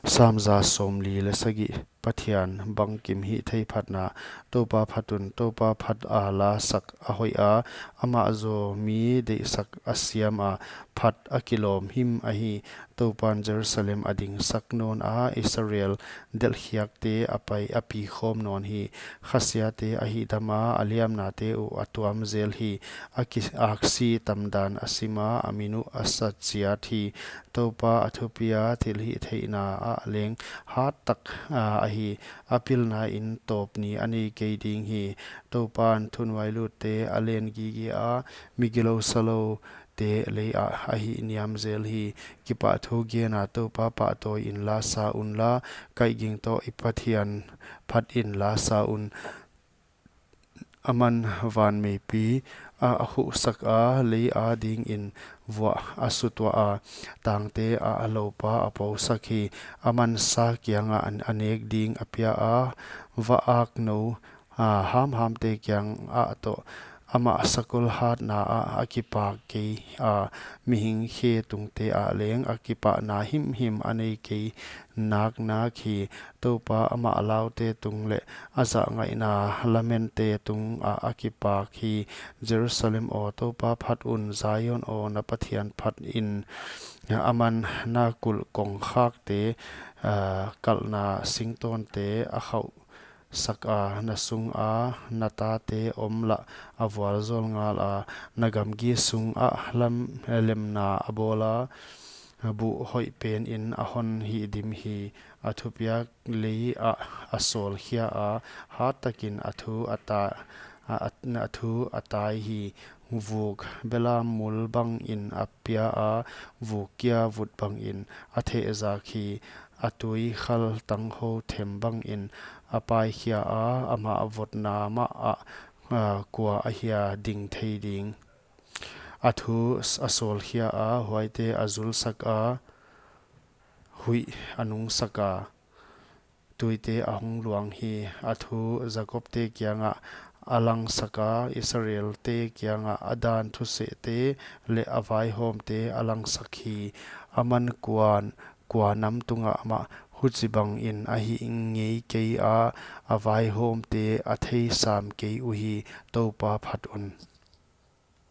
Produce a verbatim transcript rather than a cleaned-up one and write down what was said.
Sam za sawmli leh sagih. Pathian bangkim hihtheih phatna. Toupa phat un. Toupa phat a la sak a hoih a, amah zaw mi deihsak a siam a, phat a kilawm him ahi. Toupan Jerusalem a dingsak nawn a, Israel delhkhiakte a pai a pi khawm nawn hi. Khasiate a hihdam a, a liamnate uh a tuam zel hi. A ki-, aksi tamdan a sim a, a min uh a sa chiat hi. Toupa a thupi a, thilhihtheihna ah leng hat tak, a, ahi. A pilna in tawp ni a nei kei ding hi. Toupan thunuailutte a len gige a, mi gilou saloute lei ah a hihniam zel hi. Kipahthu gen a, Toupa pahtawi in la sa un la, kaihging toh i Pathian phat in la sa un. Aman van meipi a, a khuhsak a, lei a dingin vuah a sutuah a, tangte ah a loupa a pousak hi. Aman sa kiangah a nek ding a pia a, va-ak nou, a, hamhamte kiangah toh. Amah sakol hatna ah a kipak kei a, mihing khe tungte ah leng a kipahna himhim a nei kei naknak hi. Toupa amah laute tung leh a zahngaihna lamente tung ah a kipak hi. Jerusalem aw, Toupa phat un, Zion aw, na Pathian phat in. Aman na kulh kongkhakte, a, kalhna singtawnte a khauh sak a, na sung a na tate om lah a vualzawl ngal a, na gamgi sung ah lam, lemna a bawl a, buh hoih pen in a hon hihdim hi. A thupiak lei ah a sawlkhia a, hat takin a thu a ta-, a, a, a thu a tai hi. Vuk belam mul bangin a pia a, vuk kia vut bangin a thehzak hi. A tui khal tanghou them bangin a paikhia a, amah votna mah ah, a, kua ahia ding thei ding. A thu s-, a sawlkhia a, huaite a zulsak a, huih a nungsak a, tuite a hong luang hi. A thu Jakobte kiangah a langsak a, Israelte kiangah a dan thusehte leh a vaihawmte a langsak hi. Aman kuan, kua nam tungah mah huchibangin a hih ngei kei a, a vaihawmte a theisam kei uhi. Toupa phat un.